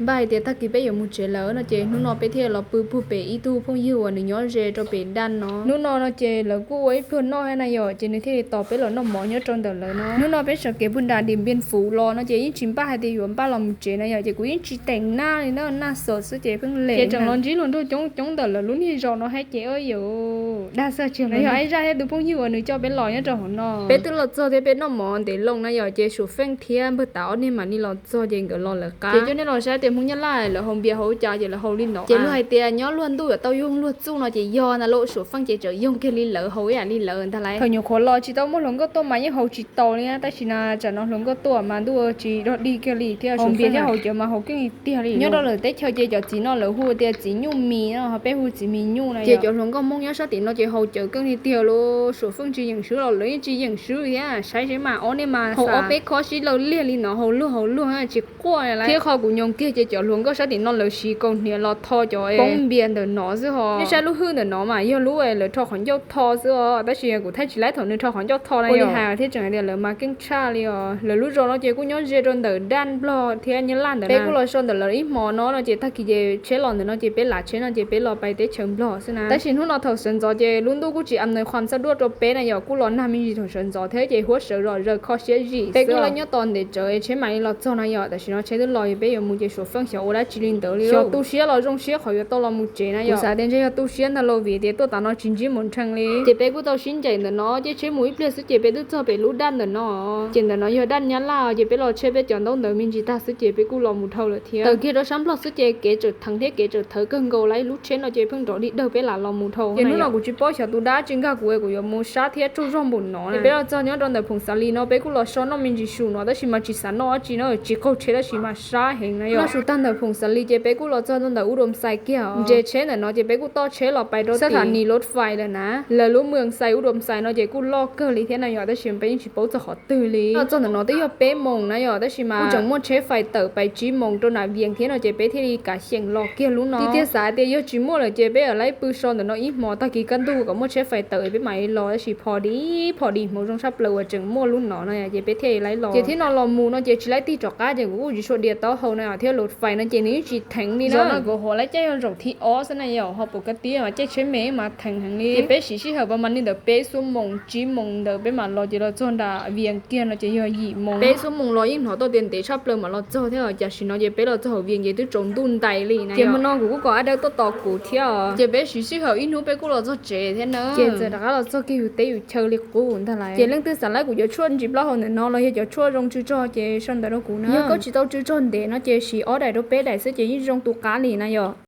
Npaj hais tias tag kis peb yuav mus tsev lawm no ces hnub no peb thiaj los pw puag pem ib tug phooj ywg uas nws nyob ze rau pem daj no. Hnub no no ces lawv kuj ua ib pluag noj thiab na yom, ces nws thiaj li tos peb los noj mov nyob rau ntawm lawv no. Hnub no peb sawv kev puag nram Điện Biên Phủ los no ces yeej tsis npaj hais tias yuav npaj los mus tsev na yom, ces kuv yeej tsis teem naj li na, naj xom xwb ces pheej lem ces tseem los ntsib luag nraug coob coob ntawm lawv lub niag zos no thiab ces ua yuav dag xwb tsis yog ib zaj thiab tus phooj ywg uas nws coj peb los nyob rau hauv no. Peb twb los txog thiab peb noj mov ntev loo na yom, ces Suav Feej thiab npawg Tav ob niag mam li los txog ces nkawd los lawv qab. Ces coj nej los saib tias Hmoob Nyab Laj lawv haus npias haus cas ces lawv haus li ntawd. Ces luag hais tias nyob luag ntuj yuav tau yoog luag txuj no ces yog ntag lauj, Suav Feej ces txawm yoog kiag li lawv, haus ib yam li lawv ntag lauj. Thaum nyuam qhuav los tsis tau muaj hluas nkauj tuaj mas yeej haus tsis tau li na, tab sis na tsam no hluas nkauj tuaj mas ntuj tsis dog dig kiag li thiab, haus npias thiab haus cawv mas haus keej li tiag li. Nyob rau lawv teb chaws ces cov txiv no lawv hu tias txiv nyuj mis no, ho peb hu txiv mis nyuj na. Ces cov hluas nkauj Hmoob nyob sab tim no ces haus cawv keej li tiag lauj, Suav Feej tsis yeem swb los lawv yeej tsis yeem swb thiab, saib seb mas ob niag mas haus ob peb khob sib law liag li no, haus luag haus luag tsis quaj li. Thiab qhov kuv nyob kiag ces cov hluas nkauj sab tim no lawv siv kaus hniav los tho cov poob npias ntawm no xwb ho. Nej saib lub hwj ntawm no mas yog lub lawv rho qhov ncauj tho xwb os, tab sis kuv thaij tsis laib thaum nws rho qhov ncauj tho na yom. Thiab tseem hais tias lawv mas keej tshaj li os. Lawv lub zos no ces kuj nyob ze rau ntawm daj Nplog thiab Nyab Laj ntawd. Peb kuj los so ntawm lawv ib hmo no no ces tag kis ces tsheb los ntawm no ces peb lav tsheb no ces peb los pais teb chaws Nplog xwb na. Tab sis hnub no thaum sawv ntxov ces lub ntuj kuj tsis am nws qhuam txaj duaj rau peb na yom, kuj los nag me ntsis thaum sawv ntxov thiab ces huab sawv zom zaws kho siab zim. Peb kuj los nyob tos ntev tsawv tsheb mam li los txog na yom, tam sim no tsheb twb los peb yuav mus ces Suav Feej xyov ua dab tsi li ntawd li. Xyov tu siab los zoo siab qhov yuav tau los mus tsev na yom. Kuv xav tias ntshe yog tu siab ntag lauj vim tias tuaj tav no tsis ntsib mus nrheev li. Ces peb kuj tau sib ncaim ntawm no ces tsheb mus ib pliag xwb ces peb twb txog pem lub daj ntawm no. Ces ntawm no yog daj Nyab Laj ces peb los tsheb peb cov ntaub ntawv me ntsis tag xwb ces peb kuj los mus dhau lawm thiab. Tawm kiag rau sab Nplog xwb ces kev txawm theev thiab kev txawm thawv kawg nkaus lawm, lub tsheb no ces pheej nrov dig dawg peb lam los mus dhau. Ces hnub no kuv tsis paub xyov tus dab tsi nkag kuv es kuv yuav mus sab thiab tsaug zog npaum no. Peb los txog nyob rau ntawm Phoos Xav Lis no peb kuj los so noj me ntsis su no tab sis mas tsis xav noj dab tsi no, tsis qaug tsheb tab sis mas sab heev na yom. Noj su tag ntawm Phoos Xav Lis ces peb kuj los txog ntawm Ub Doo Xais kiag. Nres tsheb ntawm no ces peb kuj toj tsheb los pais rau sab thav nis Lub Fais lawm na. Lawv lub mws Xais Ub Doo Xais no ces kuj loj kawg li thiab na yom, tab sis peb yeej tsis paub txog qhov twg li. Los txog ntawm no twb yog peb moos na yom, tab sis mas kuj tseem muaj tsheb fais tawm pais tsib moos rau nram Vias thiab no ces peb thiaj li kav xyeem los kiag lub no. Tiag tiag xav tias yog tsis muaj lawm ces peb yuav laib pw so ntawm no ib hmos tag kis kaj ntug kom muaj tsheb fais tawm peb mam li los, tab sis pho di pho di hmoov zoo tshaj plaws uas tseem muaj lub no no ces peb thiaj li laib los. Ces thiab no los mus no ces tsis laib tig rov qab ces kuv kuj tsis sua dias taub hau na yom, thiab Lub Fais no ces nws yeej tsis theev li na. Zaum no kuv hais lawv caij yog zaum thib ob xwb na yom, ho pom kaj tiab mas caij tsheb me mas theev heev li. Ces peb siv sij hawm pas mas li ntawm peb xuab moos tsib moos ntawd peb mam los ces los txog nram Vias kiag no ces yog yim moos. Peb xuab moos los yeej hnov tau tias ntev tshaj plaws mam los txog thiab, tam sim no ces peb los txog hauv Vias ces twb tsaus ntuj ntais li na. Ces hmo no kuv kuj kom Ab Dawb tuaj tos kuv thiab. Ces peb siv sij hawm ib hnub peb kuj los txog tsev thiab na. Ces txawm rov qab los txog kiag yus teb yus chaw li qub ntag lauj. Ces leej twg xav laib kuv cov tshuaj ntsis plaub hau ntawm no los yog cov tshuaj zoo tsw tsog ces sau ntawv rau kuv na. Yog koj tsis tau tsw tsog ntev no ces siv ob daim rau peb daim xwb ces yeej zoo tu qab li na yom.